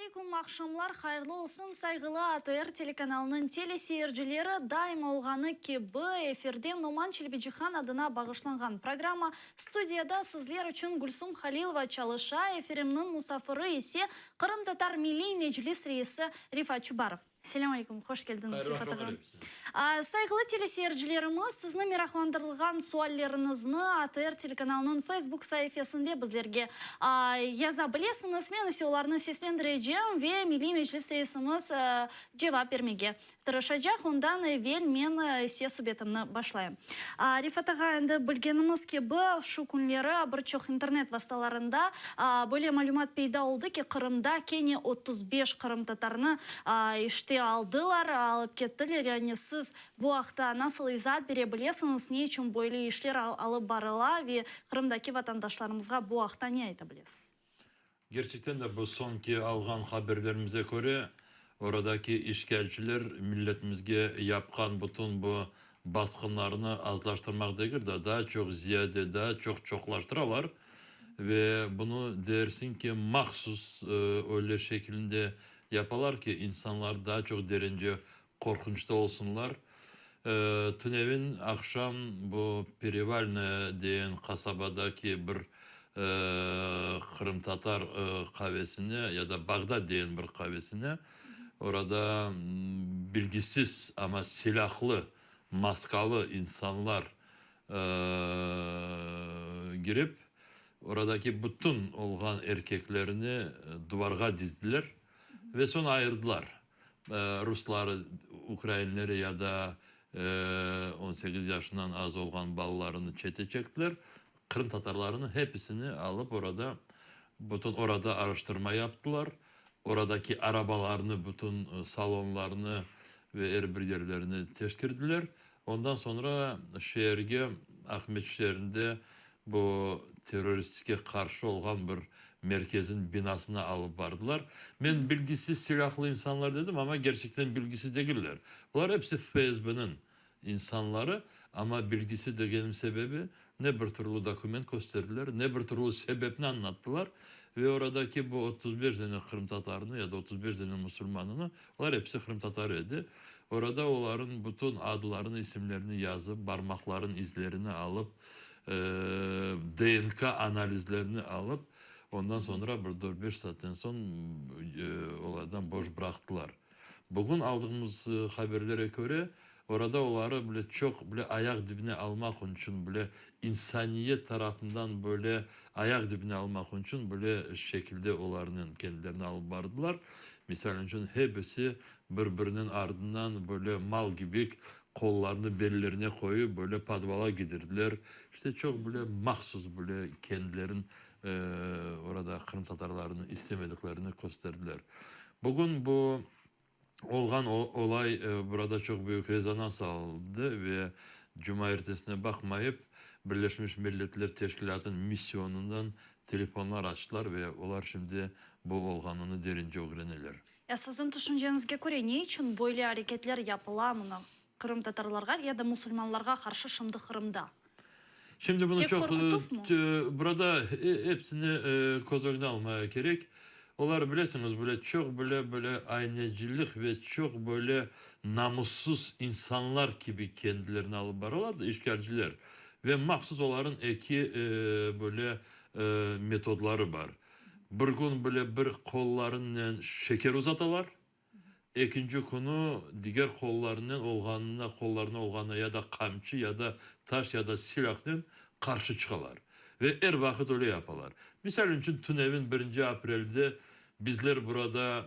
aleyküm, aqşamlar hayırlı olsun, sayğılı ATR telekanalınıñ teleseyircileri! Daima olğanı kibi, efirde Noman Çelebicihan adına bağışlanğan programma Studiyada sizler içün Gülsum Halilova çalışa, efirimniñ musafiri ise Qırımtatar Milliy Meclis reisi Refat Çubarov. Selâm aleyküm, hoş keldiñiz, Refat ağa. Sayğılı teleseyircilerimiz, sizni meraqlandırılğan sualleriñizni ATR telekanalınıñ Facebook saifesinde bizlerge yaza bilesiñiz. Men ise olarnı seslendirecem ve Milliy Meclis reisimiz cevap bermege Tırışacaq, ondan evel men ise subetimni başlayım. Refat ağa, endi bilgenimiz kibi, şu künleri bir çoq internet vastalarında böyle malümat peyda oldı ki, Qırımda kene 35 qırımtatarnı işte aldılar, alıp kettiler. Yani siz bu aqta nasıl izaat bere bilesiñiz, ne içün böyle işler alıp barıla ve Qırımdaki vatandaşlarımızğa bu aqta ne ayta bilesiz? Kerçekten de bu soñki alğan haberlerimize köre, oradaki işgalciler milletimizge yapqan bütün bu basqınlarnı azlaştırmaq degil de, daa çoq ziyade, daa çoq çoqlaştıralar ve bunı dersiñ ki, mahsus öyle şekilinde yapalar ki, insanlar daa çoq derence qorqunçta olsunlar. Tünevin aqşam bu Perevalnoye degen qasabadaki bir qırımtatar qavesine ya da Bağdat degen bir qavesine orada bilgisiz, amma silâhlı, maskalı insanlar girip, oradaki bütün olğan erkeklerni duvarğa dizdiler ve soñ ayırdılar. Rusları, ukrainleri ya da 18 yaşından az olğan balalarını çete çektiler. Qırımtatarlarnı hepisini alıp orada bütün orada araştırma yaptılar. Oradaki arabalarnı, bütün salonlarnı ve er bir yerlerini teşkirdiler. Ondan soñra şeerge, Aqmescit şeerinde bu terroristike qarşı olğan bir merkezin binasına alıp bardılar. Men bilgisiz silâhlı insanlar dedim, amma kerçekten bilgisiz degiller. Bular episi FSBniñ insanları, amma bilgisiz degenim sebebi, ne bir türlü dokument kösterdiler, ne bir türlü sebepni añlattılar ve oradaki bu 35 dane qırımtatarını ya da 35 dane musulmanını, olar episi qırımtatar edi, orada olarıñ bütün adlarını, isimlerini yazıp, barmaqlarınıñ izlerini alıp, DNK analizlerini alıp, ondan soñra bir dört-beş saatten soñ olardan boş bıraqtılar. Bugün aldığımız haberlere köre, orada oları bile çoq bile ayaq dibine almaq içün bile insaniyet tarafından böyle ayaq dibine almaq içün böyle şekilde olarnen kendilerini alıp bardılar. Misal içün, hepisi bir-biriniñ ardından böyle mal gibik qollarını bellerine qoyıp böyle podvala gidirdiler. İşte çoq böyle mahsus böyle kendilerin orada qırımtatarlarnı istemediklerini kösterdiler. Bugün bu olğan olay burada çoq büyük rezonans aldı ve cuma ertesine baqmayıp Birleşmiş Milletler Teşkilâtınıñ misyonından telefonlar açtılar ve olar şimdi bu olğanını derince ögreneler. Ya siziñ tüşünceñizge köre, ne içün böyle areketler yapıla mına qırımtatarlarğa ya da musulmanlarğa qarşı şimdi Qırımda? Şimdi bunı Tek çoq qorqutuv mu? burada hepsini köz ögüne almaya kerek. Olar, bilesiñiz, böyle çoq böyle böyle aynecilik ve çoq böyle namussız insanlar kibi kendilerini alıp baralar da, işgalciler. Ve mahsus olarnıñ eki böyle metodları bar. Bir kün bile bir qollarınen şeker uzatalar, ekinci künü diger qollarınen olğanına, qollarına olğanına ya da qamçı, ya da taş, ya da silâhnen qarşı çıqalar. Ve er vaqıt öyle yapalar. Misal içün, tünevin birinci aprelde bizler burada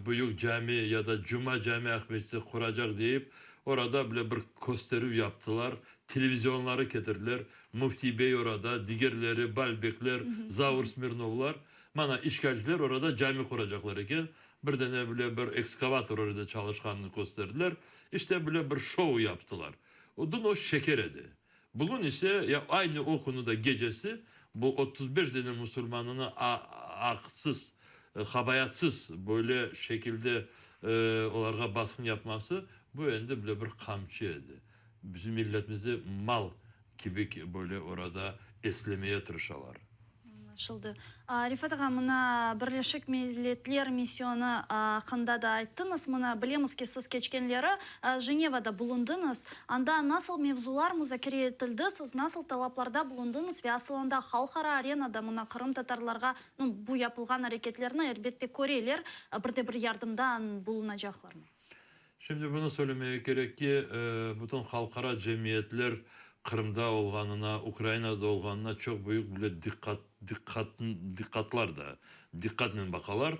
büyük cami ya da Cuma cami Aqmescitte quracaq deyip, orada bile bir kösterüv yaptılar, televizionları ketirdiler, Müftiy bey orada, digerleri, Balbekler, Zaur Smirnovlar, mana, işgalciler orada cami quracaqlar eken, bir dene bile bir ekskavator orada çalışqanını kösterdiler, işte bile bir şou yaptılar. Dün o şeker edi. Bugün ise, ya aynı o künü de gecesi bu 35 dene musulmanını aqsız, habayatsız böyle şekilde olarğa basqın yapması, bu endi bile bir qamçı edi. Bizim milletimizi mal kibik böyle orada eslemeye tırışalar. Añlaşıldı. Refat ağa, mına Birleşik Milletler misyonı aqqında da ayttıñız. Mına bilemiz ki, siz keçkenleri Jenevada bulundıñız. Anda nasıl mevzular muzakere etildi, siz nasıl talaplarda bulundıñız ve asılında halqara arenada mına qırımtatarlarğa bu yapılğan areketlerni elbette köreler, bir de bir yardımda bulunacaqlarmı? Şimdi bunı söylemege kerek ki, bütün halqara cemiyetler Qırımda olğanına, Ukrainada olğanına çoq büyük bile diqqat, diqqat, diqqatlar da, diqqatnen baqalar.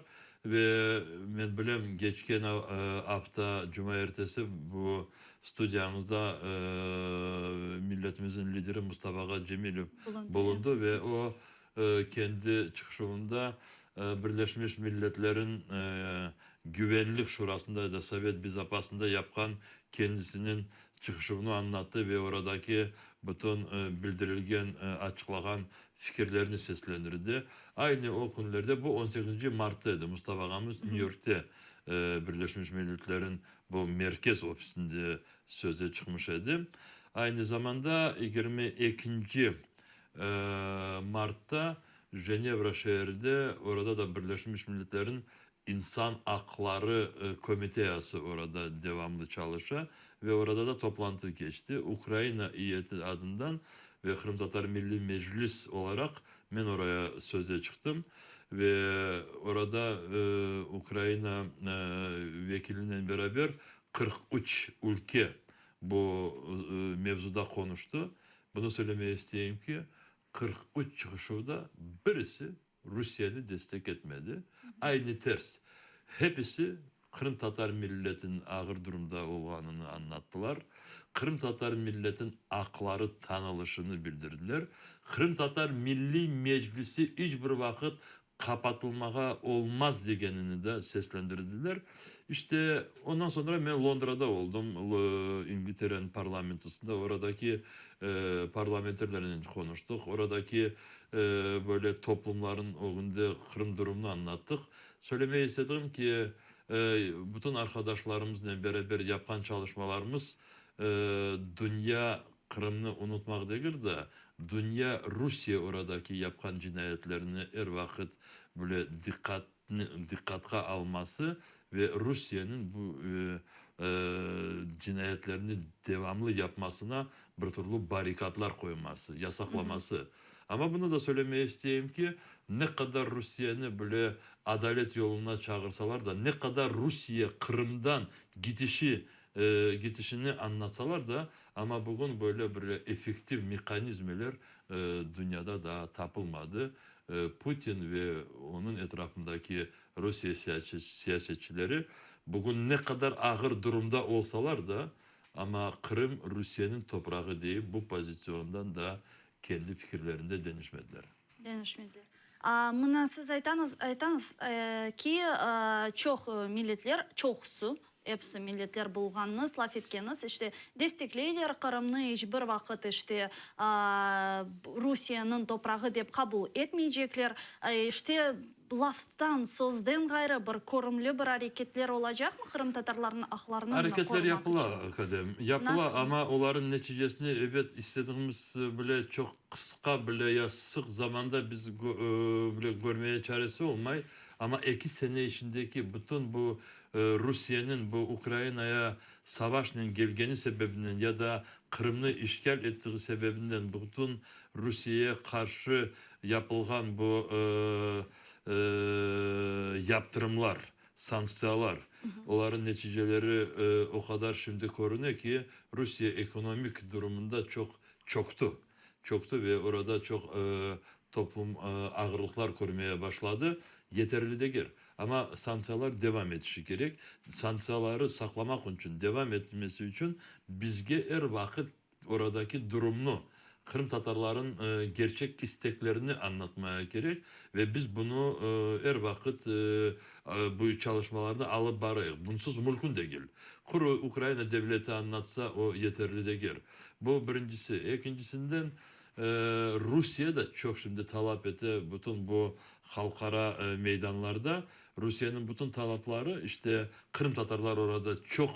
Ve men bilem, keçken afta, cumaertesi bu studiyañızda milletimizniñ lideri Mustafa ağa Cemilev bulundı ve o, kendi çıqışuvında Birleşmiş Milletlerniñ Güvenlik Şurasında ya da Sovet Bezopasnında yapqan kendisiniñ çıqışuvını añlattı ve oradaki bütün bildirilgen, açıqlağan fikirlerini seslendirdi. Aynı o künlerde, bu on sekizinci martta edi, Mustafa ağamız Nyü-Yorkte Birleşmiş Milletlerniñ bu merkez ofisinde söze çıqmış edi. Aynı zamanda 22 martta Jenevra şeerinde, orada da Birleşmiş Milletlerniñ İnsan aqları komiteyası orada devamlı çalışa ve orada da toplantı keçti. Ukraina İyeti adından ve Qırımtatar Milliy Meclis olaraq men oraya söze çıqtım ve orada Ukraina vekilinen beraber 43 ülke bu mevzuda qonuştı. Bunı söylemege isteyim ki, 43 çıqışuvda birisi Rusiyeni destek etmedi. Aynı ters, hepisi qırımtatar milletiniñ ağır durumda olğanını añlattılar, qırımtatar milletiniñ aqları tanılışını bildirdiler, Qırımtatar Milliy Meclisi iç bir vaqıt qapatılmağa olmaz degenini de seslendirdiler. İşte, ondan soñra men Londrada oldım, İngiltereniñ parlamentosında, oradaki parlamenterlernen qonuştıq, oradaki böyle toplumlarnıñ ögünde Qırım durumını añlattıq. Söylemege istedigim ki, bütün arqadaşlarımıznen beraber yapqan çalışmalarımız dünya Qırımnı unutmaq degil de, dünya Rusiye oradaki yapqan cinayetlerini er vaqıt böyle diqqat diqqatqa alması ve Rusiyeniñ bu cinayetlerni devamlı yapmasına bir türlü barrikadlar qoyması, yasaqlaması. Amma bunı da söylemege isteyim ki, ne qadar Rusiyeni bile adalet yoluna çağırsalar da, ne qadar Rusiye Qırımdan gidişi gidişini añlatsalar da, amma bugün böyle bir effektiv mehanizmeler dünyada daa tapılmadı. Putin ve onıñ etrafındaki Rusiye siyasetçileri bugün ne qadar ağır durumda olsalar da, amma Qırım Rusiyeniñ toprağı deyip bu pozitsiondan da kendi fikirlerinde deñişmediler. Deñişmediler. Mına siz aytañız, aytañız ki, çoq milletler, çoqusı, episi milletler bulğanıñız, laf etkeñiz, işte, destekleyler Qırımnı, iç bir vaqıt, işte, Rusiyeniñ toprağı dep qabul etmeycekler. İşte, laftan, sözden ğayrı bir körümli bir areketler olacaqmı qırımtatarlarnıñ aqlarını Areketler qorumaq içün? yapıla, Kadem, yapıla, Nasıl? amma olarnıñ neticesini, ebet, istediğimiz bile çoq qısqa bile ya sıq zamanda biz bile körmeye çaresi olmay, amma eki sene içindeki bütün bu Rusiyeniñ bu Ukrainaya savaşnen kelgeni sebebinden ya da Qırımnı işgal ettiği sebebinden bütün Rusiyeye qarşı yapılğan bu yaptırımlar, sanktsiyalar, olarnıñ neticeleri o qadar şimdi körüne ki, Rusiye ekonomik durumında çoq çöktü, çöktü ve orada çoq toplum ağırlıqlar körmeye başladı. Yeterli degil, amma sanktsiyalar devam etişi kerek. Sanktsiyaları saqlamaq içün, devam etmesi içün bizge er vaqıt oradaki durumnı, qırımtatarlarnıñ gerçek isteklerini añlatmaya kerek ve biz bunı er vaqıt bu çalışmalarnı alıp barayıq. Bunsız mülkün degil. Quru Ukraina devleti añlatsa, o yeterli degil. Bu birincisi. Ekincisinden. Rusiye de çoq şimdi talap ete bütün bu halqara meydanlarda. Rusiyeniñ bütün talapları, işte, qırımtatarlar orada çoq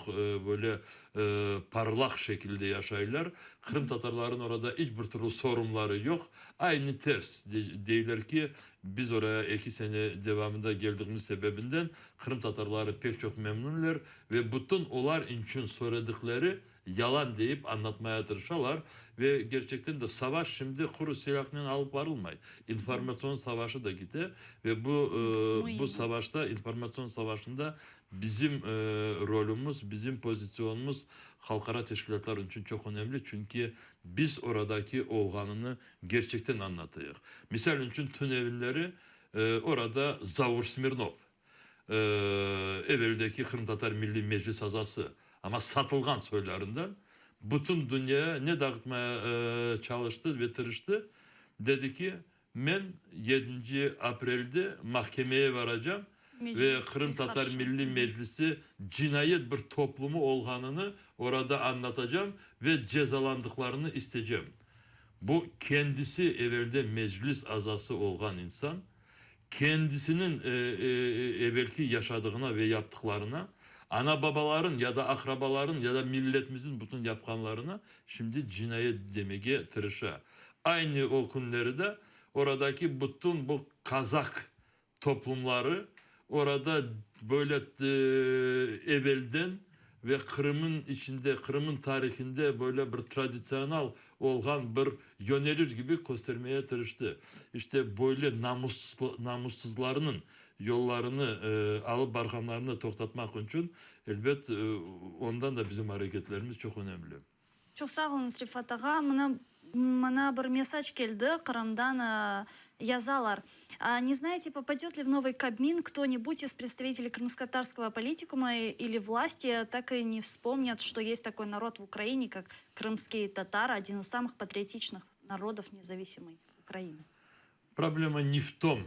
böyle parlaq şekilde yaşaylar, qırımtatarların orada iç bir türlü sorunları yoq. Aynı ters, deyler ki, biz oraya eki sene devamında geldigimiz sebebinden qırımtatarları pek çoq memnünler ve bütün olar içün söyledikleri yalan deyip añlatmaya tırışalar ve kerçekten de savaş şimdi quru silâhnen alıp barılmay, informatsion savaşı da kete ve bu bu savaşta, informatsion savaşında bizim rolümiz, bizim pozitsionımız halqara teşkilâtlar içün çoq önemli, çünki biz oradaki olğanını kerçekten añlatayıq. Misal içün tünevinleri orada Zaur Smirnov, Eveldeki Qırımtatar Milliy Meclis azası, amma satılğan soylarından, bütün dünyaya ne dağıtmaya çalıştı ve tırıştı, dedi ki, men yedinci aprelde mahkemeye varacam ve Qırımtatar Milliy Meclisi cinayet bir toplumı olğanını orada añlatacam ve cezalandıqlarını istecem. Bu kendisi evelde Meclis azası olğan insan, Kendisiniñ evelki yaşadığına ve yaptıqlarına, ana-babaların ya da aqrabaların ya da milletimizin bütün yapqanlarına şimdi cinayet demege tırışa. Aynı o künleri de oradaki bütün bu kazak toplumları orada böyle evelden ve Qırımın içinde, Qırımın tarihinde böyle bir traditsional olğan bir yöneliş kibi köstermeye tırıştı. İşte, böyle namussızlarnıñ yollarını alıp barğanlarını toqtatmaq içün, elbet, ondan da bizim areketlerimiz çoq önemli. Çoq sağ oluñız, Refat ağa. Mına, maña bir mesac keldi Qırımdan, yazalar, Ne знаете, попадет ли в новый Кабмин кто-нибудь из представителей крымскотатарского политикума или власти, так и не вспомнят, что есть такой народ в Украине, как крымские татары, один из самых патриотичных народов независимой Украины? Проблема не в том,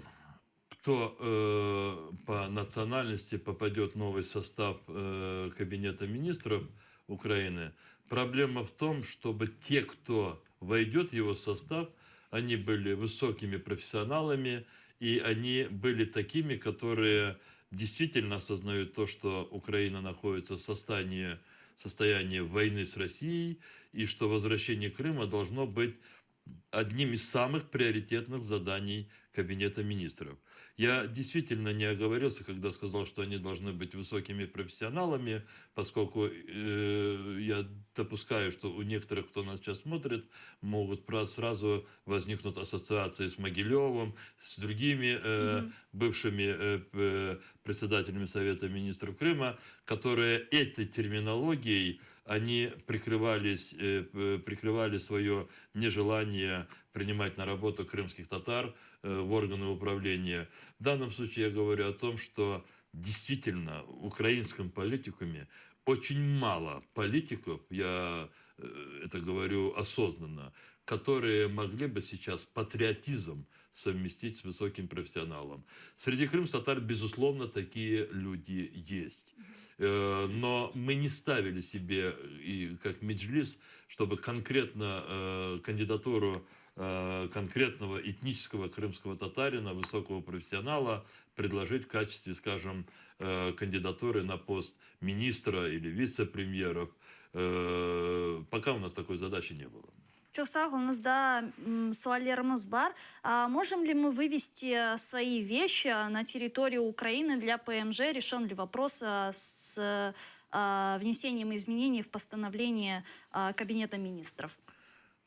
кто э, по национальности попадет в новый состав э, Кабинета министров Украины. Проблема в том, чтобы те, кто войдет в его состав, они были высокими профессионалами, и они были такими, которые действительно осознают то, что Украина находится в состоянии, состоянии войны с Россией, и что возвращение Крыма должно быть одним из самых приоритетных заданий Кабинета министров. Я действительно не оговорился, когда сказал, что они должны быть высокими профессионалами, поскольку э, я допускаю, что у некоторых, кто нас сейчас смотрит, могут сразу возникнуть ассоциации с Могилевым, с другими э, mm-hmm. бывшими э, председателями Совета министров Крыма, которые этой терминологией они прикрывались, э, прикрывали свое нежелание принимать на работу крымских татар э, в органы управления. В данном случае я говорю о том, что действительно в украинском политикуме очень мало политиков, я э, это говорю осознанно, которые могли бы сейчас патриотизм совместить с высоким профессионалом. Среди крымских безусловно, такие люди есть. Э, но мы не ставили себе, и как Меджлис, чтобы конкретно э, кандидатуру э, конкретного этнического крымского татарина, высокого профессионала, предложить в качестве, скажем, кандидатуры на пост министра или вице-премьеров. Пока у нас такой задачи не было. Çoq sağ oluñız, daa suallerimiz bar. Можем ли мы вывести свои вещи на территорию Украины для ПМЖ? Решен ли вопрос с внесением изменений в постановление Кабинета министров?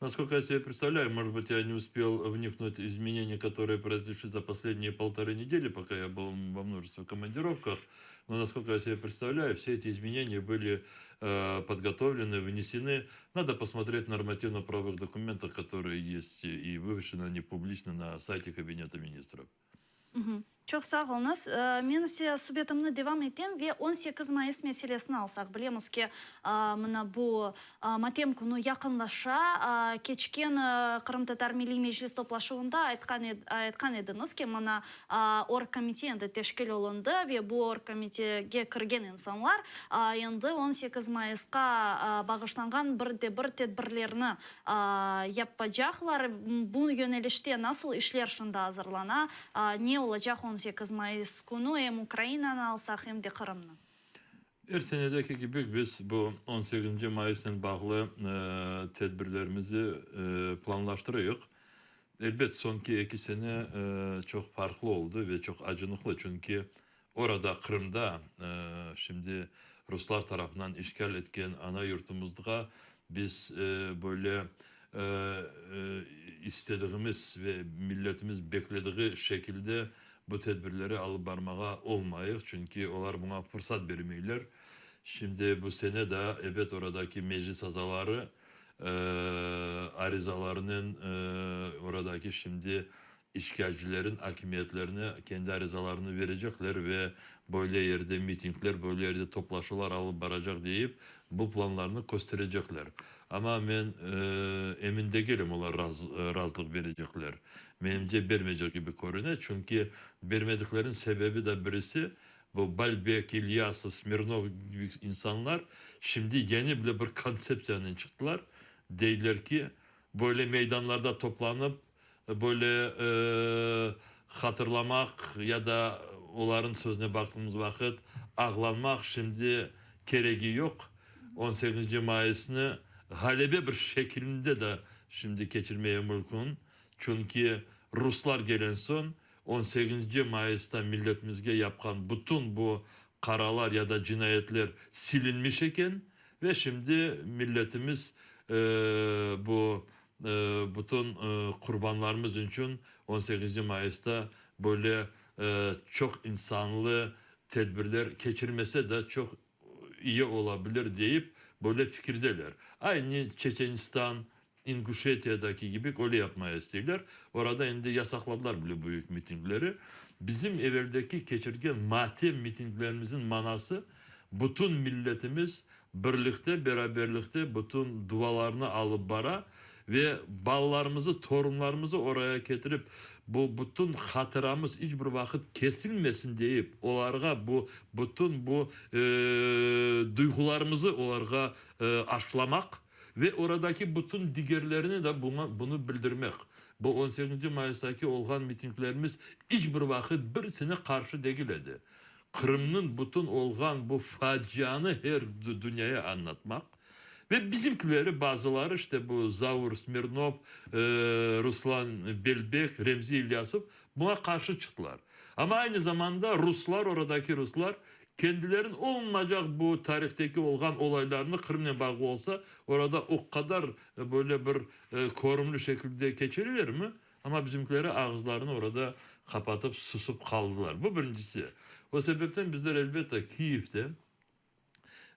Насколько я себе представляю, может быть, я не успел вникнуть в изменения, которые произошли за последние полторы недели, пока я был во множестве командировках. Но, насколько я себе представляю, все эти изменения были э, подготовлены, внесены. Надо посмотреть нормативно-правовых документах, которые есть и вывешены они публично на сайте Кабинета министров. Угу. Çoq sağ oluñız. Men ise subetimni devam etem ve 18 mayıs meselesini alsaq, bilemiz ki, mına bu matem künü yaqınlaşa. Keçken Qırımtatar Milliy Meclis toplaşuvında aytqan aytqan ediñiz ki, mına orgkomite endi teşkil olundı ve bu orgkomitege kirgen insanlar endi 18 mayısqa bağışlanğan bir de bir tedbirlerni Yapacaqlar. Bu yönelişte nasıl işler şimdi azırlana? Ne olacaq 18 mayıs künü, em Ukrainanı alsaq, em de Qırımnı? Er senedeki kibi biz bu on sekizinci mayısnen bağlı tedbirlerimizi planlaştırıyıq. Elbet, soñki eki sene çoq farqlı oldı ve çoq acınıqlı, çünki orada, Qırımda, şimdi ruslar tarafından işğal etken ana yurtumızğa biz böyle istediğimiz ve milletimiz beklediği şekilde bu tedbirleri alıp barmağa olmayıq, çünki olar buña fırsat bermeyler. Şimdi bu sene de, ebet, oradaki meclis azaları arizalarınen oradaki şimdi işğalcilerin akimiyetlerine kendi arizalarını verecekler ve böyle yerde mitingler, böyle yerde toplaşuvlar alıp baracaq deyip, bu planlarnı kösterecekler. Amma men emin degilim olar razılıq berecekler. Menimce, bermeycek kibi körüne, çünki bermedikleriniñ sebebi de birisi, bu Balbek, İlyasov, Smirnov kibi insanlar şimdi yeni bile bir kontseptsiyanen çıqtılar, deyler ki, böyle meydanlarda toplanıp, Böyle hatırlamaq ya da olarnıñ sözüne baqtığımız vaqıt ağlanmaq şimdi keregi yoq. On sekizinci mayısnı ğalebe bir şekilinde de şimdi keçirmeye mümkün. Çünki ruslar gelen soñ on sekizinci mayısta milletimizge yapqan bütün bu qaralar ya da cinayetler silinmiş eken ve şimdi milletimiz bu Bütün qurbanlarımız içün on sekizinci mayısta böyle çoq insanlı tedbirler keçirmese de çoq iyi ola bilir deyip böyle fikirdeler. Aynı Çeçenistan, İnguşetiyadaki kibi öyle yapmaya isteyler. Orada endi yasaqladılar bile büyük mitingleri. Bizim eveldeki keçirgen matem mitinglerimizin manası bütün milletimiz Birlikte, beraberlikte bütün dualarnı alıp bara ve balalarımızı, torunlarımızı oraya ketirip, bu bütün hatıramız iç bir vaqıt kesilmesin deyip, olarğa bu bütün bu duyğularımızı olarğa aşlamaq ve oradaki bütün digerlerine de buña bunı bildirmek. Bu on sekizinci mayıstaki olğan mitinglerimiz iç bir vaqıt birisine qarşı degil edi. Qırımnıñ bütün olğan bu facianı her dünyaya añlatmaq ve bizimkileri bazıları işte bu Zaur Smirnov, Ruslan Belbek, Remzi İlyasov buña qarşı çıqtılar. Amma aynı zamanda ruslar, oradaki ruslar kendilerin olmacaq bu tarihteki olğan olaylarnı Qırımnen bağlı olsa, orada o qadar böyle bir körümli şekilde keçirelermi? Amma bizimkileri ağızlarını orada qapatıp, susıp qaldılar. Bu birincisi. O sebepten bizler, elbette, Kiyevde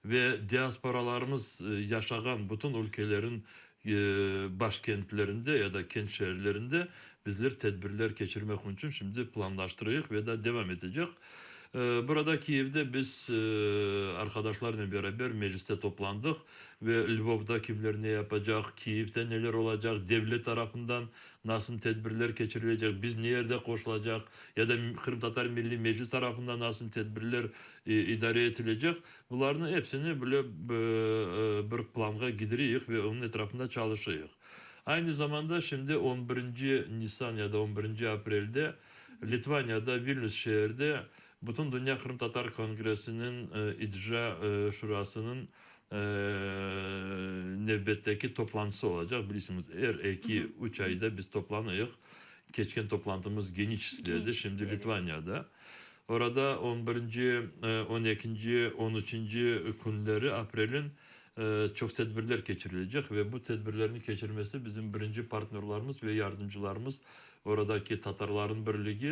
ve diasporalarımız yaşağan bütün ülkelerin başkentlerinde ya da kent şeerlerinde bizler tedbirler keçirmek içün şimdi planlaştırıyıq ve da devam etecek. Burada Kiyevde biz arqadaşlarnen beraber mecliste toplandıq ve Lvovda kimler ne yapacaq, Kiyevde neler olacaq, devlet tarafından nasıl tedbirler keçirilecek, biz ne yerde qoşulacaq ya da Qırımtatar Milliy Meclis tarafından nasıl tedbirler idare etilecek, bularnıñ hepsini böyle bir planğa gidiriyik ve onıñ etrafında çalışıyıq. Aynı zamanda şimdi on birinci nisan ya da on birinci aprelde Litvaniyada Vilnüs şeerde Bütündünya Qırımtatar Kongressiniñ İcra Şurasınıñ nevbetteki toplantısı olacaq. Bilesiñiz, er eki, üç ayda biz toplanıyıq. Keçken toplantımız Geniçeskte edi, şimdi Litvaniyada. Orada on birinci, on ekinci, on üçünci künleri aprelin çoq tedbirler keçirilecek ve bu tedbirlerniñ keçirmesi bizim birinci partnörlarımız ve yardımcılarımız Oradaki Tatarların birligi,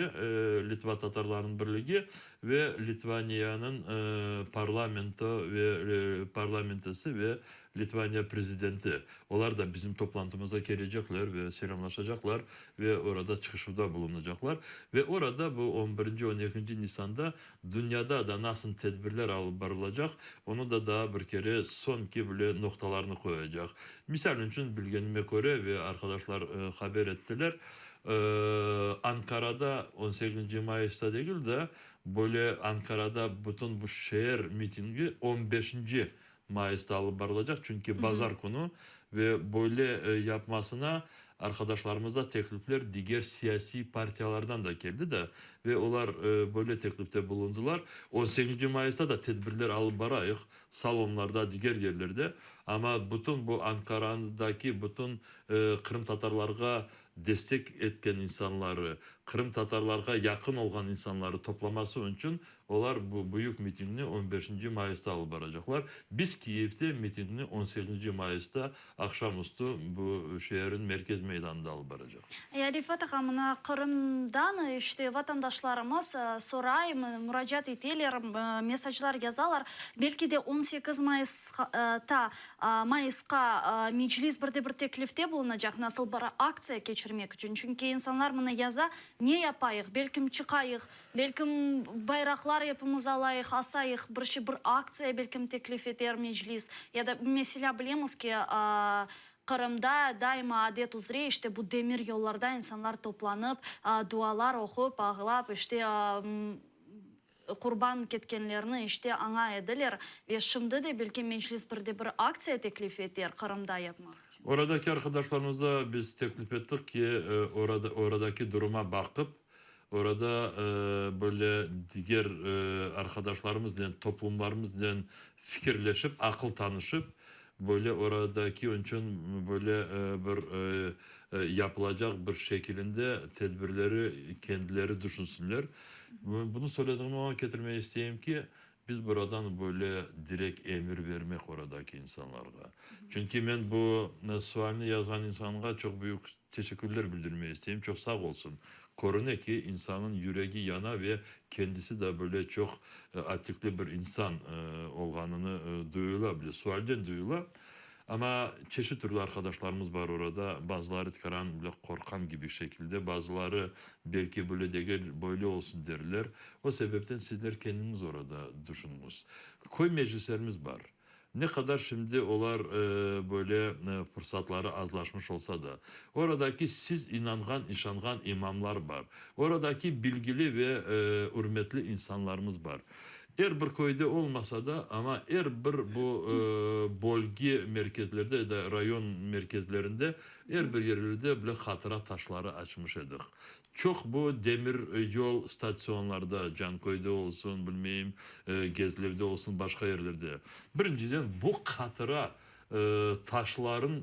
Litva Tatarlarınıñ birligi ve Litvaniyanıñ parlamento ve parlamentosı ve. Litvaniya prezidenti. Olar da bizim toplantımıza kelecekler ve selâmlaşacaqlar ve orada çıqışuvda bulunacaqlar. Ve orada bu on birinci, on ekinci Nisanda dünyada da nasıl tedbirler alıp barılacaq, onı da daa bir kere soñki bile noqtalarnı qoyacaq. Misal içün, bilgenime köre ve arqadaşlar haber ettiler, Ankarada on sekizinci mayısta degil de, böyle Ankarada bütün bu şeer mitingi on beşinci mayısta alıp barılacaq, çünki bazar künü ve böyle yapmasına arqadaşlarımızda teklifler diger siyasiy partiyalardan da keldi de ve olar böyle teklifte bulundılar. On sekizinci mayısta da tedbirler alıp barayıq, salonlarda, diger yerlerde, amma bütün bu Ankaradaki bütün qırımtatarlarğa destek etken insanları, qırımtatarlarğa yaqın olğan insanları toplaması içün Olar bu büyük mitingni on beşinci mayısta alıp baracaqlar. Biz Kiyevde mitingni on sekizinci mayısta aqşam üstü bu şeerniñ merkez meydanında alıp baracaq. Ya, Refat ağa, mına Qırımdan işte vatandaşlarımız soray, muracaat eteler, mesaclar yazalar, belki de 18 mayısta, mayısqa Meclis bir de bir teklifte bulunacaq, nasıl bir aktsiya keçirmek içün, çünki insanlar mına yaza, ne yapayıq, belkim çıqayıq, Belkim, bayraqlar epimiz alayıq, asayıq, bir şey, bir aktsiya belkim teklif eter Meclis. Ya da, meselâ, bilemiz ki, Qırımda daima adet üzre, işte, bu demir yollarda insanlar toplanıp, dualar oqup, ağlap, işte, qurban ketkenlerni, işte, aña ediler. Ve şimdi de, belki, Meclis bir de bir aktsiya teklif eter Qırımda yapmaq içün. Oradaki arqadaşlarımıza biz teklif ettik ki, orada, oradaki duruma baqıp, Orada böyle diger arqadaşlarımıznen, toplumlarımıznen fikirleşip, aqıl tanışıp, böyle oradaki içün böyle bir yapılacaq bir şekilinde tedbirleri kendileri düşünsinler. Bunı söylediğimi oña ketirmege isteyim ki, Biz buradan böyle direkt emir bermek oradaki insanlarğa. Çünki men bu sualni yazğan insanğa çoq büyük teşekkürler bildirmege isteyim, çoq sağ olsun. Körüne ki, insanıñ yüregi yana ve kendisi de böyle çoq atikli bir insan olğanını duyula bile, sualden duyula. Amma çeşit türlü arqadaşlarımız bar orada, bazıları tikaran bile qorqqan kibi şekilde, bazıları belki böyle degil, böyle olsun derler. O sebepten sizler kendiñiz orada düşüniñiz. Köy meclislerimiz bar. Ne qadar şimdi olar böyle fırsatları azlaşmış olsa da, oradaki siz inanğan, işanğan imamlar bar. Oradaki bilgili ve ürmetli insanlarımız bar. Er bir köyde olmasa da, amma er bir bu bölge merkezlerde ya da rayon merkezlerinde, er bir yerlerde bile hatıra taşları açmış edik. Çoq bu demir yol statsionlarda, Canköyde olsun, bilmeyim, Gezlevde olsun, başqa yerlerde. Birinciden, bu hatıra taşların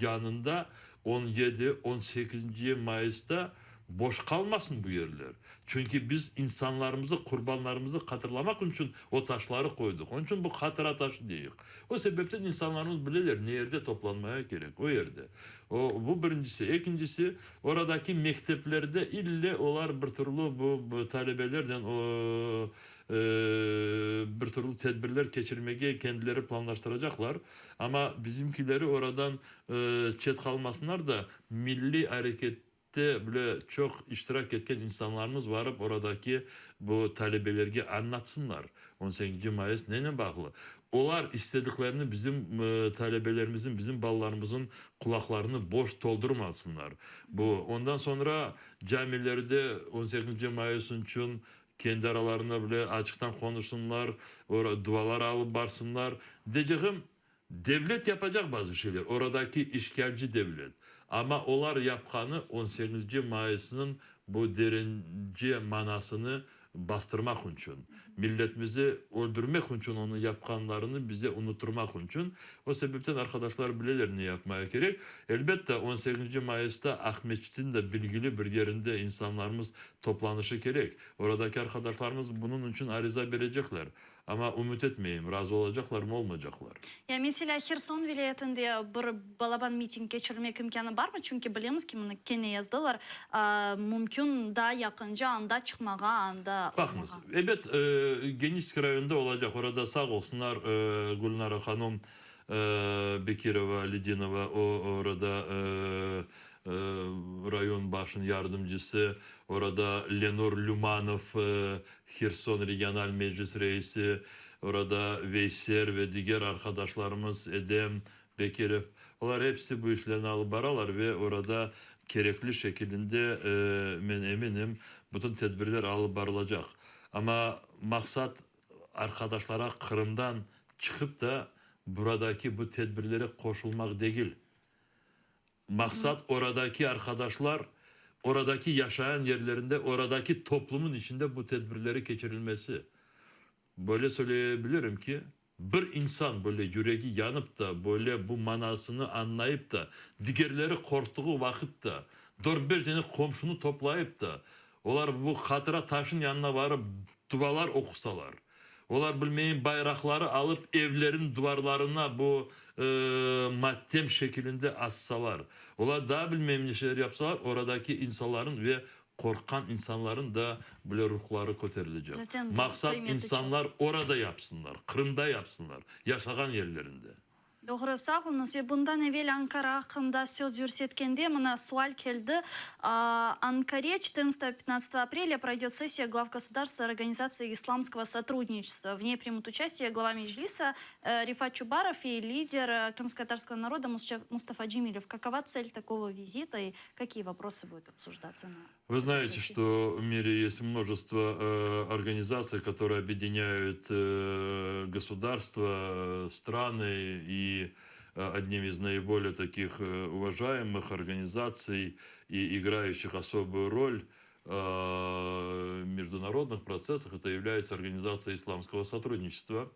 yanında on yedi, on sekizinci mayısta boş qalmasın bu yerler. Çünki biz insanlarımızı, qurbanlarımızı hatırlamaq içün o taşları qoydıq. Onıñ içün bu hatıra taşı deyik. O sebepten insanlarımız bileler, ne yerde toplanmaya kerek, o yerde. O, bu birincisi. Ekincisi, oradaki mekteplerde ille olar bir türlü bu talebelernen o, bir türlü tedbirler keçirmege kendileri planlaştıracaqlar. Amma bizimkileri oradan çet qalmasınlar da, milliy arekette bile çoq iştirak etken insanlarımız barıp oradaki bu talebelerge añlatsınlar, on sekizinci mayıs nenen bağlı. Olar istediklerini bizim talebelerimizin, bizim balalarımızın qulaqlarını boş toldurmasınlar. Bu, ondan soñra camilerde on sekizinci mayıs içün kendi aralarında bile açıqtan qonuşsınlar, dualar alıp barsınlar. Deycegim, devlet yapacaq bazı şeyler, oradaki işğalci devlet. Amma olar yapqanı on sekizinci mayısnıñ bu derence manasını bastırmaq içün, milletimizi öldürmek içün onı yapqanlarını bize unuttırmaq içün. O sebepten arqadaşlar bileler ne yapmaya kerek. Elbette, on sekizinci mayısta Aqmescitniñ de bilgili bir yerinde insanlarımız toplanışı kerek. Oradaki arqadaşlarımız bunıñ içün ariza berecekler. Amma ümüt etmeyim, razı olacaqlarmı, olmaycaqlar. Ya, meselâ, Herson vilâyetinde bir balaban miting keçirmek imkânı barmı? Çünki bilemiz ki, mına kene yazdılar, mümkün daa yaqınca anda çıqmağa, anda olmağa. Baqıñız, ebet, Geniçesk rayonında olacaq, orada sağ olsunlar, Gülnara hanum Bekirova, Alidinova, o, orada rayon başınıñ yardımcısı, orada Lenur Lümanov, Herson regional meclis reisi, orada Veyser ve diger arqadaşlarımız, Edem Bekirov, olar episi bu işlerni alıp baralar ve orada kerekli şekilinde, men eminim, bütün tedbirler alıp barılacaq. Amma maqsat, arqadaşlara Qırımdan çıqıp da, buradaki bu tedbirlere qoşulmaq degil. Maqsat, oradaki arqadaşlar, oradaki yaşayan yerlerinde, oradaki toplumın içinde bu tedbirleri keçirilmesi. Böyle söyleye bilirim ki, bir insan böyle yüregi yanıp da, böyle bu manasını añlayıp da, digerleri qorqtuğı vaqıt da, dört-beş dene qomşunı toplayıp da, olar bu hatıra taşın yanına barıp dualar oqusalar, Olar bilmeyim bayraqları alıp evlerin duvarlarına bu matem şekilinde assalar, olar daa bilmeyim neşeler yapsalar, oradaki insanların ve qorqqan insanların da bile ruhları köterilecek. Maqsat insanlar orada yapsınlar, Qırımda yapsınlar, yaşağan yerlerinde. Doğru, sağ oluñız. Ve bundan evel Ankara aqqında söz yürsetkende, mına sual keldi, Ankare, çetırnadtsatogo pyatnadtsatogo aprelya proydet sessiya glav gosudarstv Organizatsiyi islamskogo sotrudniçestva. V ney primut uçastiye glava Meclisa Refat Çubarov i lider krımskotatarskogo naroda Mustafa Cemilev. Kakova tsel takogo vizita i kakiye voprosı budut obsujdatsa na Вы знаете, что в мире есть множество э, организаций, которые объединяют э, государства, страны, и э, одним из наиболее таких уважаемых организаций и играющих особую роль в международных процессах, это является Организация исламского сотрудничества.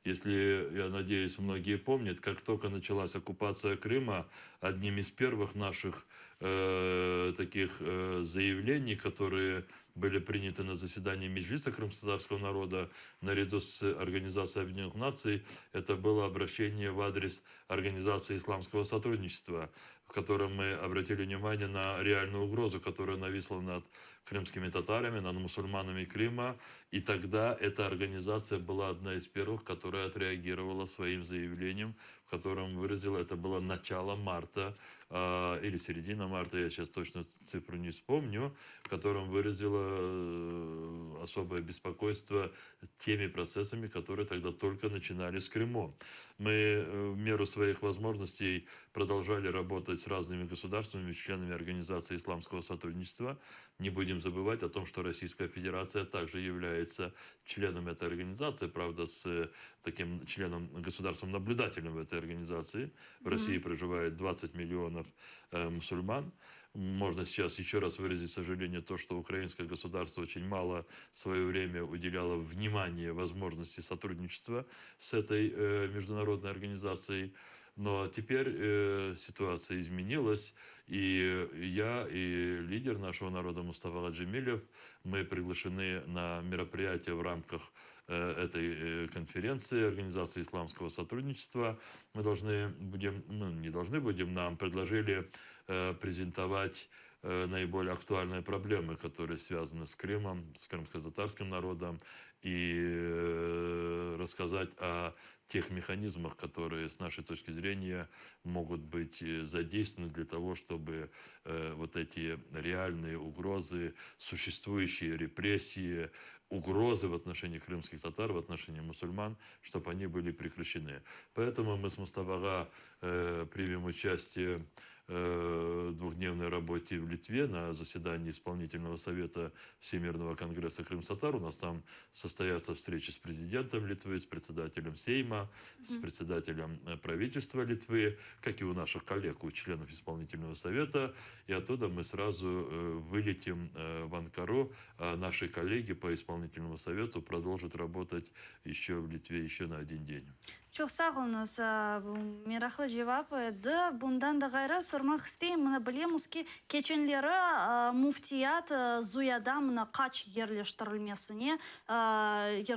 Если, я надеюсь, многие помнят, как только началась оккупация Крыма, одним из первых наших э, таких э, заявлений, которые были приняты на заседании Меджлиса крымско-татарского народа наряду с Организацией Объединенных Наций, это было обращение в адрес Организации Исламского сотрудничества, в котором мы обратили внимание на реальную угрозу, которая нависла над крымскими татарами, над мусульманами Крыма. И тогда эта организация была одна из первых, которая отреагировала своим заявлением, в котором выразила, это было начало марта э, или середина марта, я сейчас точно цифру не вспомню, в котором выразила э, особое беспокойство теми процессами, которые тогда только начинали с Крымом. Мы э, в меру своих возможностей продолжали работать с разными государствами, членами Организации исламского сотрудничества. Не будем забывать о том, что Российская Федерация также является членом этой организации, правда, с э, таким членом, государством-наблюдателем в этой организации. В России проживает 20 миллионов э, мусульман. Можно сейчас еще раз выразить сожаление то, что украинское государство очень мало в свое время уделяло внимания возможности сотрудничества с этой э, международной организацией. Но теперь э, ситуация изменилась, и я, и лидер нашего народа Мустафа Джемилев, мы приглашены на мероприятие в рамках э, этой э, конференции Организации исламского сотрудничества. Мы должны будем, ну, не должны будем, нам предложили э, презентовать э, наиболее актуальные проблемы, которые связаны с Крымом, с крымско-татарским народом, и э, рассказать о тех механизмах, которые, с нашей точки зрения, могут быть э, задействованы для того, чтобы э, вот эти реальные угрозы, существующие репрессии, угрозы в отношении крымских татар, в отношении мусульман, чтобы они были прекращены. Поэтому мы с Мустафа э, примем участие э, двухдневной работе в Литве на заседании исполнительного совета Всемирного конгресса крымско-татар. У нас там состоятся встречи с президентом Литвы, с председателем Сейма, с председателем э, правительства Литвы, как и у наших коллег, у членов исполнительного совета. И оттуда мы сразу э, вылетим в Анкару. А наши коллеги по исполнительному совету продолжат работать еще в Литве еще на один день. Çoq sağ oluñız, bu meraqlı cevap edi. Bundan da ğayrı, sormaq isteyim, mına bilemiz ki, keçenleri Müftiyat Zuyada mına qaç yerleştirilmesine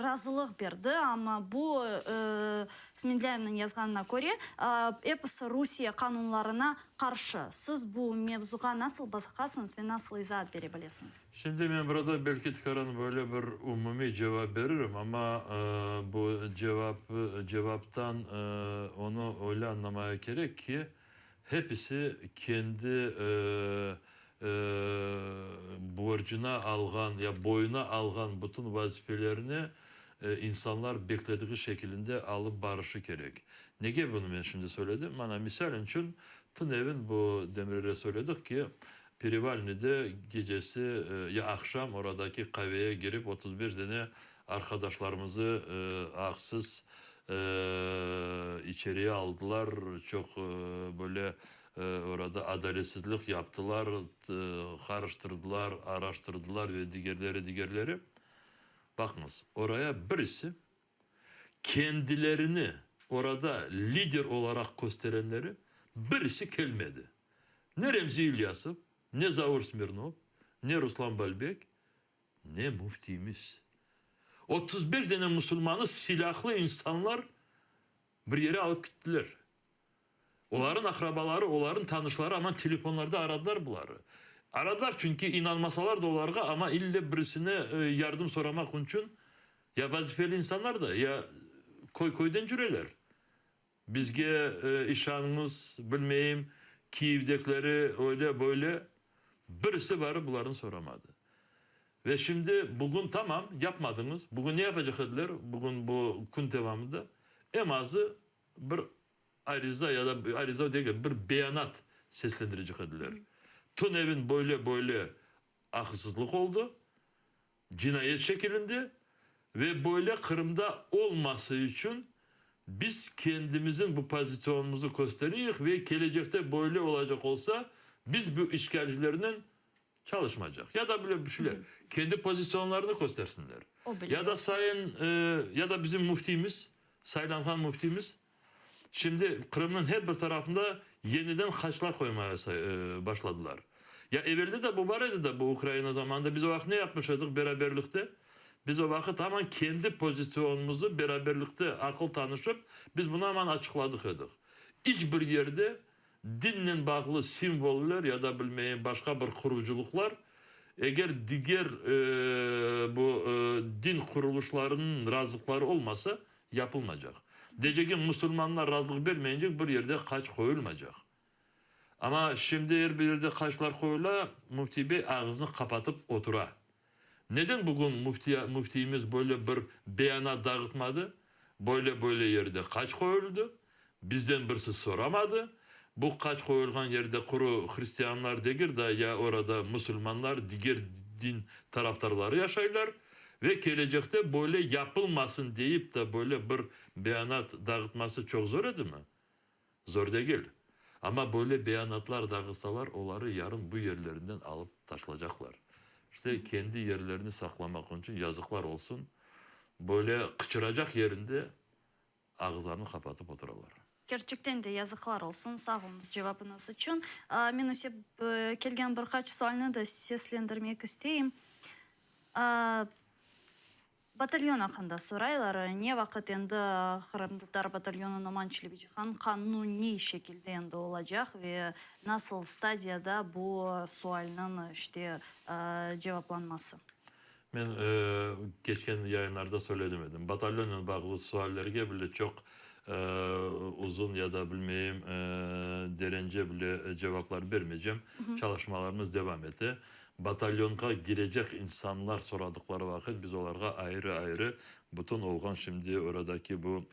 razılıq berdi, amma bu, Smedlâyevniñ yazğanına köre, episi Rusiye qanunlarına qarşı. Siz bu mevzuğa nasıl baqasıñız ve nasıl izaat bere bilesiñiz? Şimdi men burada belki tikaran böyle bir umumiy cevap beririm, amma bu cevap cevaptan onı öyle añlamaya kerek ki, hepisi kendi borcuna alğan ya boyuna alğan bütün vazifelerini insanlar bekledigi şekilinde alıp barışı kerek. Nege bunı men şimdi söyledim? Mana, misal içün, tünevin bu Demirele söyledik ki, Perevalnıde gecesi ya aqşam oradaki qaveye girip 35 dene arqadaşlarımızı aqsız içeriye aldılar, çoq böyle orada adaletsizlik yaptılar, qarıştırdılar, araştırdılar ve digerleri, digerleri. Baqıñız, oraya birisi kendilerini orada lider olaraq kösterenleri birisi kelmedi. Ne Remzi İlyasov, ne Zaur Smirnov, ne Ruslan Balbek, ne müftiyimiz. 35 dene musulmanı silâhlı insanlar bir yere alıp gittiler. Olarnıñ aqrabaları, olarnıñ tanışları aman telefonlarda aradılar buları. Aradılar çünki inanmasalar da olarğa, amma ille birisine yardım soramaq içün ya vazifeli insanlar da, ya köy-köyden cüreler. Bizge işanıñız, bilmeyim, Kiyevdekileri öyle, böyle, birisi barıp bularnı soramadı. Ve şimdi bugün tamam, yapmadıñız, bugün ne yapacaq ediler, bugün bu kün devamında? Eñ azı bir ariza ya da ariza degil, bir beyanat seslendirecek ediler. Tünevin böyle, böyle aqsızlıq oldı, cinayet şekilinde ve böyle Qırımda olması içün biz kendimizin bu pozisyonımızı kösteriyik ve kelecekte böyle olacaq olsa, biz bu işgalcilernen çalışmacaq. Ya da böyle bir şeyler. Kendi pozisyonlarını köstersinler. Ya da sayın, ya da bizim müftiyimiz, saylanğan müftiyimiz şimdi Qırımnıñ her bir tarafında yeniden haçlar qoymaya başladılar. Ya evelde de bu bar edi de bu Ukraina zamanında. Biz o vaqıt ne yapmış edik beraberlikte? Biz o vaqıt aman kendi pozisyonımızı beraberlikte aqıl tanışıp, biz bunı aman açıqladıq edik. İç bir yerde Dinnen bağlı simvoller ya da bilmeyim başqa bir qurucılıqlar, eger diger bu din qurulışlarınıñ razılıqları olmasa, yapılmacaq. Deycegim, musulmanlar razılıq bermeyince bir yerde qaç qoyulmacaq. Amma şimdi er bir yerde qaçlar qoyula, Müfti bey ağızını qapatıp otura. Neden bugün müftiyimiz böyle bir beyanat dağıtmadı? Böyle-böyle yerde qaç qoyuldı? Bizden birisi soramadı. Bu qaç qoyulğan yerde quru hristianlar degil da ya orada musulmanlar, diger din tarafdarları yaşaylar ve kelecekte böyle yapılmasın deyip de böyle bir beyanat dağıtması çoq zor edimi? Zor degil. Amma böyle beyanatlar dağıtsalar, oları yarın bu yerlerinden alıp taşlacaqlar. İşte, kendi yerlerini saqlamaq içün yazıqlar olsun, böyle qıçıracaq yerinde ağızlarını qapatıp oturalar. Kerçekten de yazıqlar olsun. Sağ oluñız cevabıñız içün. Men ise kelgen bir qaç sualni de seslendirmek isteyim. Batalyon aqqında soraylar. Ne vaqıt endi qırımtatar batalyonı Noman Çelebicihan qanuniy şekilde endi olacaq ve nasıl stadiyada bu sualniñ işte cevaplanması? Men keçken yayınlarda söyledim edim. Batalyonnen bağlı suallerge bile çoq uzun ya da bilmeyim derence bile cevaplar bermeycem. Çalışmalarımız devam ete. Batalyonğa girecek insanlar soradıqları vaqıt biz olarğa ayrı-ayrı bütün olğan şimdi oradaki bu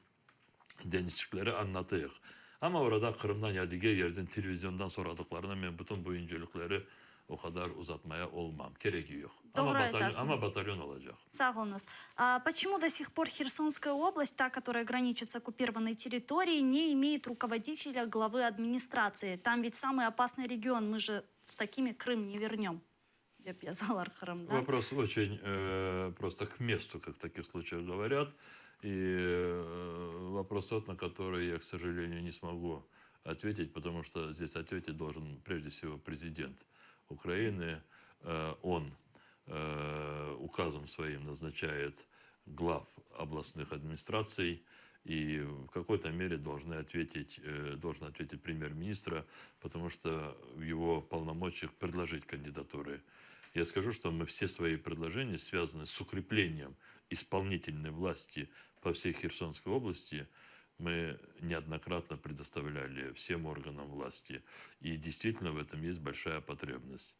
deñişikleri añlatayıq. Amma orada Qırımdan ya diger yerden televiziondan soradıqlarına men bütün bu incelikleri o qadar uzatmaya olmam. Keregi yoq. Doğru aytasıñız. Amma batalyon olacaq. Sağ oluñız. Почему до сих пор Херсонская область, та, которая граничит с оккупированной территорией, не имеет руководителя главы администрации? Там ведь самый опасный регион, мы же с такими Крым не вернем, dep yazalar Qırımdan. Вопрос очень просто к месту, как в таких случаях говорят. И вопрос тот, на который я, к сожалению, не смогу ответить, потому что здесь ответить должен прежде всего президент Украины. Он указом своим назначает глав областных администраций, и в какой-то мере должны ответить, должен ответить премьер-министра, потому что в его полномочиях предложить кандидатуры. Я скажу, что мы все свои предложения, связанные с укреплением исполнительной власти по всей Херсонской области, мы неоднократно предоставляли всем органам власти. И действительно в этом есть большая потребность.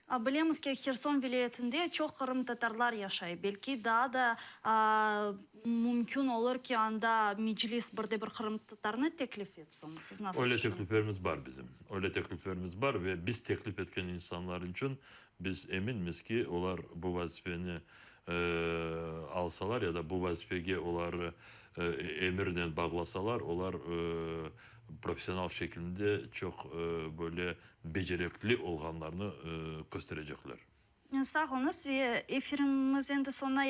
A, Bilemiz ki, Herson vilâyetinde çoq qırımtatarlar yaşay. Belki daa da mümkün olur ki, anda Meclis bir de bir qırımtatarnı teklif etsin. Siz nasıl Öyle tüşünesiñiz? tekliflerimiz bar bizim. Öyle tekliflerimiz bar ve biz teklif etken insanlar içün biz eminmiz ki, olar bu vazifeni alsalar ya da bu vazifege olar emirnen bağlasalar, olar professional şekilde çoq böyle becerekli olğanlarını kösterecekler. Sağ oluñız. Ve efirimiz endi soñuna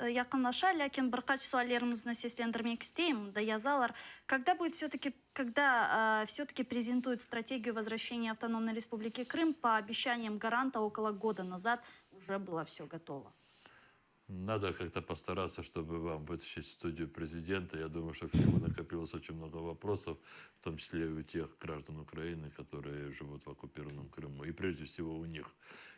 yaqınlaşa, lâkin bir qaç suallerimizni seslendirmek isteyim. Mında yazalar. Когда будет все-таки, когда все-таки презентуют стратегию возвращения Автономной Республики Крым по обещаниям гаранта около года назад уже было все готово? Надо как-то постараться, чтобы вам вытащить в студию президента. Я думаю, что к нему накопилось очень много вопросов, в том числе и у тех граждан Украины, которые живут в оккупированном Крыму. И прежде всего у них.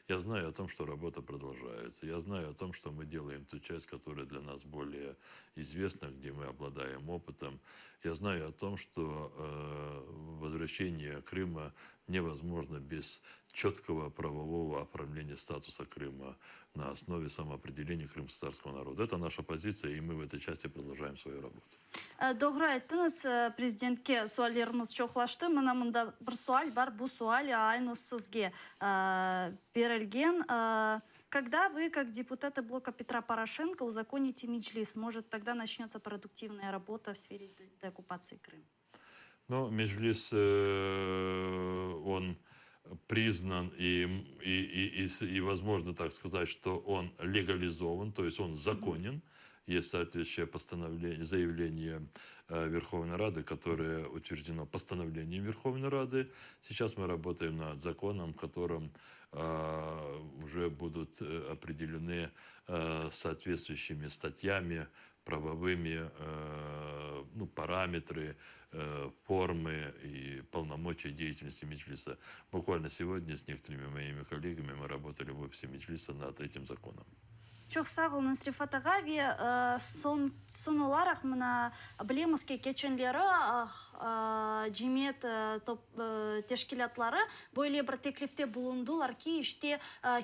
Я знаю о том, что работа продолжается. Я знаю о том, что мы делаем ту часть, которая для нас более известна, где мы обладаем опытом. Я знаю о том, что возвращение Крыма невозможно без четкого правового оформления статуса Крыма на основе самоопределения крымско-татарского народа. Это наша позиция, и мы в этой части продолжаем свою работу. Doğru ayttıñız, prezidentke suallerimiz çoqlaştı. Mına mında bir sual bar, bu sual aynı sizge berilgen. Когда вы, как депутаты блока Петра Порошенко, узаконите Меджлис, может, тогда начнется продуктивная работа в сфере деоккупации Крыма? Но Меджлис, он признан и, возможно так сказать, что он легализован, то есть он законен. Есть соответствующее постановление, заявление Верховной Рады, которое утверждено постановлением Верховной Рады. Сейчас мы работаем над законом, в котором уже будут определены соответствующими статьями, правовыми ну, параметры, формы и полномочия деятельности Меджлиса. Буквально сегодня с некоторыми моими коллегами мы работали в офисе Меджлиса над этим законом. Çoq sağ oluñız, Refat ağa. Ve soñ olaraq mına bilemiz ki, keçenleri cemiyet teşkilâtları böyle bir teklifte bulundılar ki, işte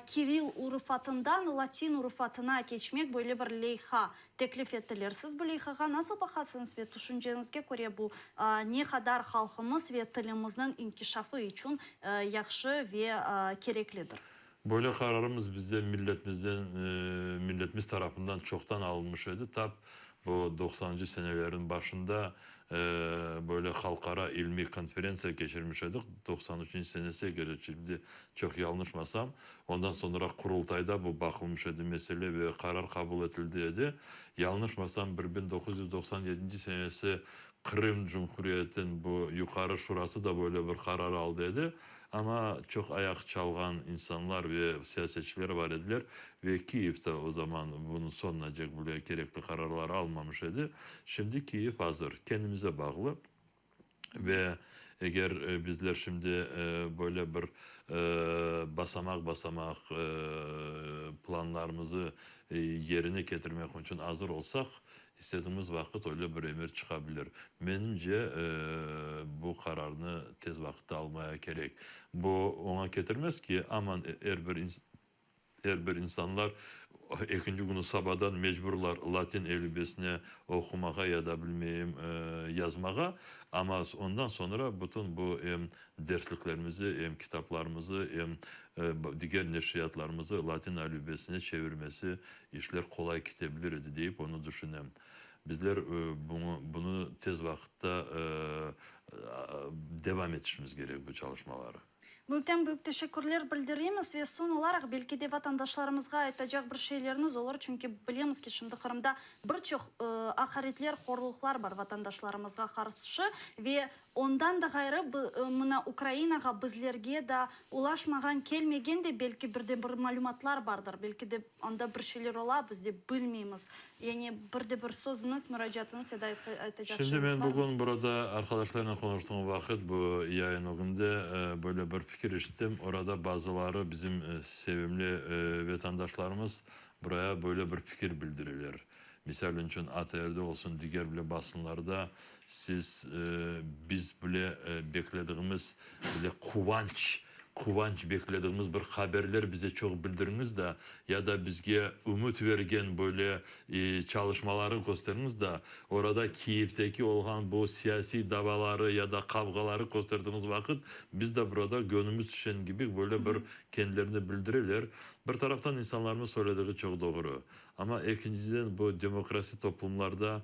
Kiril urufatından latin urufatına keçmek böyle bir leyha teklif ettiler. Siz bu leyhağa nasıl baqasıñız ve tüşünceñizge köre bu ne qadar halqımız ve tilimizniñ inkişafı içün yahşı ve kereklidir? Böyle qararımız bizde milletimizden, milletimiz tarafından çoqtan alınmış edi. Tap bu 90-cı senelerin başında böyle halqara ilmiy konferentsiya keçirmiş edik. 93-nci senesi, eger şimdi çoq yañlışmasam. Ondan soñra Qurultayda bu baqılmış edi mesele ve qarar qabul etildi edi. Yañlışmasam, 1997 senesi Qırım Cumhuriyetiniñ bu Yuqarı Şurası da böyle bir qarar aldı edi. Amma çoq ayaq çalğan insanlar ve siyasetçiler bar ediler ve Kiyev de o zaman bunıñ soñunacek bile kerekli qararlar almamış edi. Şimdi Kiyev azır. Kendimize bağlı. Ve eger bizler şimdi böyle bir basamaq-basamaq planlarımızı yerine ketirmek içün azır olsaq, istediğimiz vaqıt öyle bir emir çıqa bilir. Menimce, bu qararnı tez vaqıtta almaya kerek. Bu oña ketirmez ki, aman er bir er bir insanlar ekinci künü sabadan mecburlar latin elifbesine oqumağa ya da bilmeyim yazmağa, amma ondan soñra bütün bu em dersliklerimizi, em kitaplarımızı, em diger neşriyatlarımızı latin elifbesine çevirmesi işler qolay kete bilir edi deyip onı düşünem. Bizler bunı, bunı tez vaqıtta devam etişimiz kerek bu çalışmaları. Büyükten büyük teşekkürler bildiremiz ve soñ olaraq belki de vatandaşlarımızğa aytacaq bir şeyleriñiz olur, çünki bilemiz ki, şimdi Qırımda bir çoq aqaretler, horluqlar bar vatandaşlarımızğa qarşı ve ondan da ğayrı mına Ukrainağa bizlerge da ulaşmağan, kelmegen de belki bir de bir malümatlar bardır, belki de anda bir şeyler ola, biz de bilmeymiz. Yani bir de bir sözüñiz, muracaatıñız ya da aytacaq Şimdi şeyiñiz men barmı? bugün burada arqadaşlarnen qonuştığım vaqıt, bu yayın ögünde, böyle bir fikir işittim. Orada bazıları bizim sevimli vetandaşlarımız buraya böyle bir fikir bildireler. Misal içün, ATRde olsun, diger bile basınlarda siz, biz bile beklediğimiz bile quvanç, Quvanç beklediğimiz bir haberler bize çoq bildiriñiz da, ya da bizge ümüt vergen böyle çalışmaları kösteriñiz da, orada Kiyevdeki olğan bu siyasiy davaları ya da qavğaları kösterdiğiñiz vaqıt, biz de burada gönümüz tüşen kibi böyle bir kendilerini bildireler. Bir taraftan insanlarımız söylediği çoq doğru. Amma ekinciden bu demokrasi toplumlarda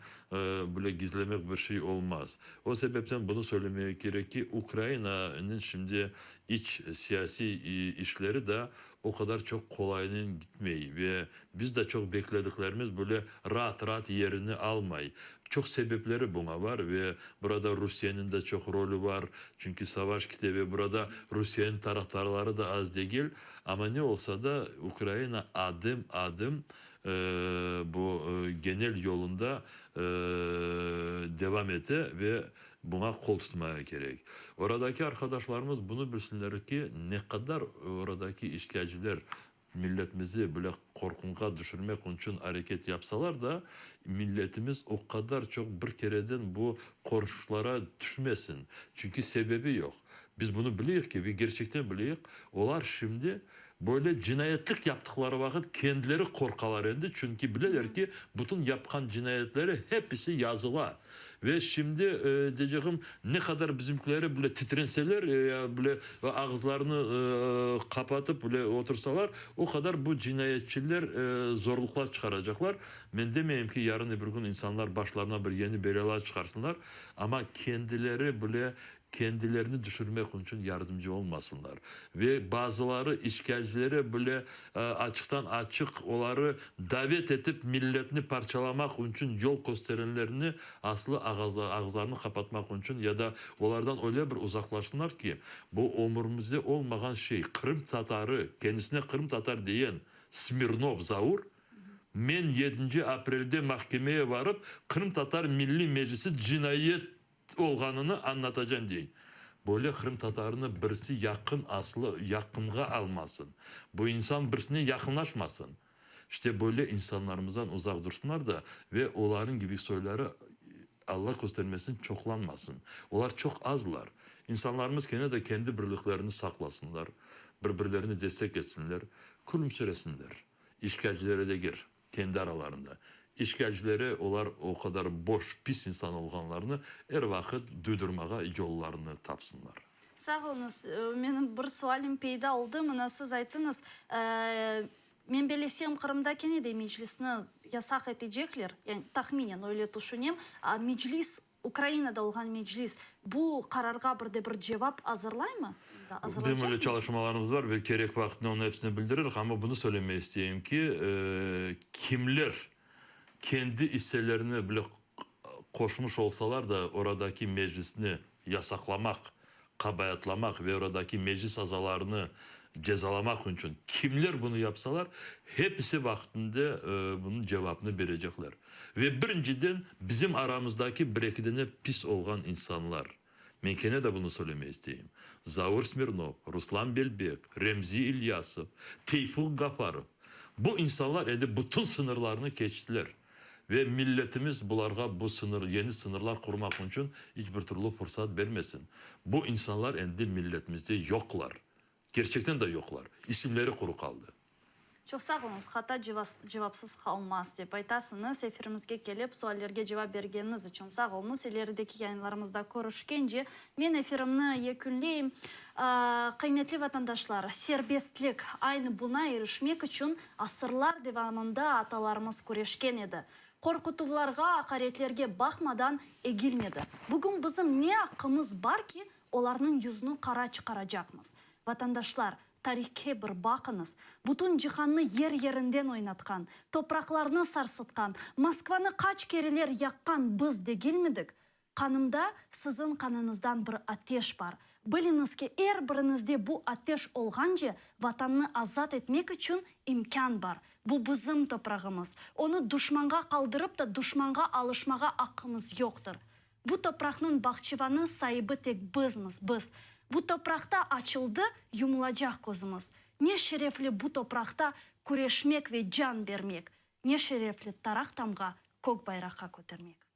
bile gizlemek bir şey olmaz. O sebepten bunı söylemege kerek ki, Ukrainanıñ şimdi iç siyasiy işleri da o qadar çoq qolaynen gitmey ve biz da çoq beklediklerimiz böyle raat-raat yerini almay. Çoq sebepleri buña bar ve burada Rusiyeniñ de çoq rolü bar, çünki savaş kite ve burada Rusiyeniñ tarafdarları da az degil. Amma ne olsa da, Ukraina adım-adım bu genel yolunda devam ete ve buña qol tutmağa kerek. Oradaki arqadaşlarımız bunı bilsinler ki, ne qadar oradaki işkâciler milletimizi bile qorqunğa düşürmek içün areket yapsalar da, milletimiz o qadar çoq bir kereden bu qorşulara tüşmesin. Çünki sebebi yoq. Biz bunı bileyik ki, ve gerçekten bileyik, olar şimdi böyle cinayetlik yaptıqları vaqıt kendileri qorqalar endi, çünki bileler ki, bütün yapqan cinayetleri hepisi yazıla. Ve şimdi, deycegim, ne qadar bizimkileri bile titrenseler, ya bile ağızlarını qapatıp bile otursalar, o qadar bu cinayetçiler zorluqlar çıqaracaqlar. Men demeyim ki, yarın öbür kün insanlar başlarına bir yeni belâlar çıqarsınlar, amma kendileri bile kendilerini tüşürmek içün yardımcı olmasınlar. Ve bazıları işgalcilere bile açıqtan açıq oları davet etip milletni parçalamaq içün yol kösterenlerni aslı ağızlarını qapatmaq içün ya da olardan öyle bir uzaqlaşsınlar ki, bu ömrümizde olmağan şey, Qırım tatarı, kendisine Qırım tatar diyen Smirnov Zaur men yedinci aprelde mahkemeye varıp Qırımtatar Milliy Meclisi cinayet olğanını añlatacam dey. Böyle qırımtatarını birisi yaqın aslı yaqınğa almasın. Bu insan birisine yaqınlaşmasın. İşte böyle insanlarımızdan uzaq dursınlar da ve olarnıñ kibi soyları Alla köstermesin çoqlanmasın. Olar çoq azlar. İnsanlarımız kene de kendi birliklerini saqlasınlar, bir-birlerini destek etsinler, külümsiresinler. İşgalcilere degil. Kendi aralarında. İşgalcilere olar o qadar boş, pis insan olğanlarını er vaqıt duydurmağa yollarını tapsınlar. Sağ oluñız. Menim bir sualim peyda oldı. Mına siz ayttıñız, men bellesem, Qırımda kene de Meclisni yasaq etecekler, yani tahminen öyle tüşünem. Meclis, Ukrainada olğan Meclis bu qararğa bir de bir cevap azırlaymı? Bizim öyle çalışmalarımız bar ve kerek vaqıtında onıñ episini bildiririz, amma bunı söylemege isteyim ki, kimler kendi isselerini bile qoşmuş olsalar da, oradaki Meclisni yasaqlamaq, qabaatlamaq ve oradaki Meclis azalarını cezalamaq içün kimler bunı yapsalar, hepisi vaqtında bunıñ cevabını berecekler. Ve birinciden bizim aramızdaki bir-eki dane pis olğan insanlar. Men kene de bunı söylemege isteyim, Zaur Smirnov, Ruslan Belbek, Remzi İlyasov, Teyfuq Gafarov. Bu insanlar endi bütün sıñırlarnı keçtiler. Ve milletimiz bularğa bu sıñır, yeni sıñırlar qurmaq içün iç bir türlü fursat bermesin. Bu insanlar endi milletimizde yoqlar. Kerçekten de yoqlar. İsimleri quru qaldı. Çoq sağ oluñız, hata cevapsız qalmaz, dep aytasıñız. Efirimizge kelip, suallerge cevap bergeniñiz içün sağ oluñız. İlerideki yayınlarımızda körüşkence, men efirimni yekünleyim. Qıymetli vatandaşlar, serbestlik, aynı buña irişmek içün asırlar devamında atalarımız küreşken edi. Qorqutuvlarğa, aqaretlerge baqmadan egilmedi. Bugün bizim ne aqqımız bar ki, olarnıñ yüzüni qara çıqaracaqmız? Vatandaşlar, tarihke bir baqıñız, bütün cihannı yer-yerinden oynatqan, topraqlarnı sarsıtqan, Moskvanı qaç kereler yaqqan biz degilmidik? Qanımda siziñ qanıñızdan bir ateş bar. Biliñiz ki, er biriñizde bu ateş olğance, Vatannı azat etmek içün imkân bar. Bu bizim toprağımız. Onı duşmanğa qaldırıp da duşmanğa alışmağa aqqımız yoqtır. Bu topraqnıñ bağçıvanı, saibi tek bizmiz, biz. Bu topraqta açıldı, yumulacaq közümiz. Ne şerefli bu topraqta küreşmek ve can bermek! Ne şerefli taraq tamğa kök bayraqqa kötermek!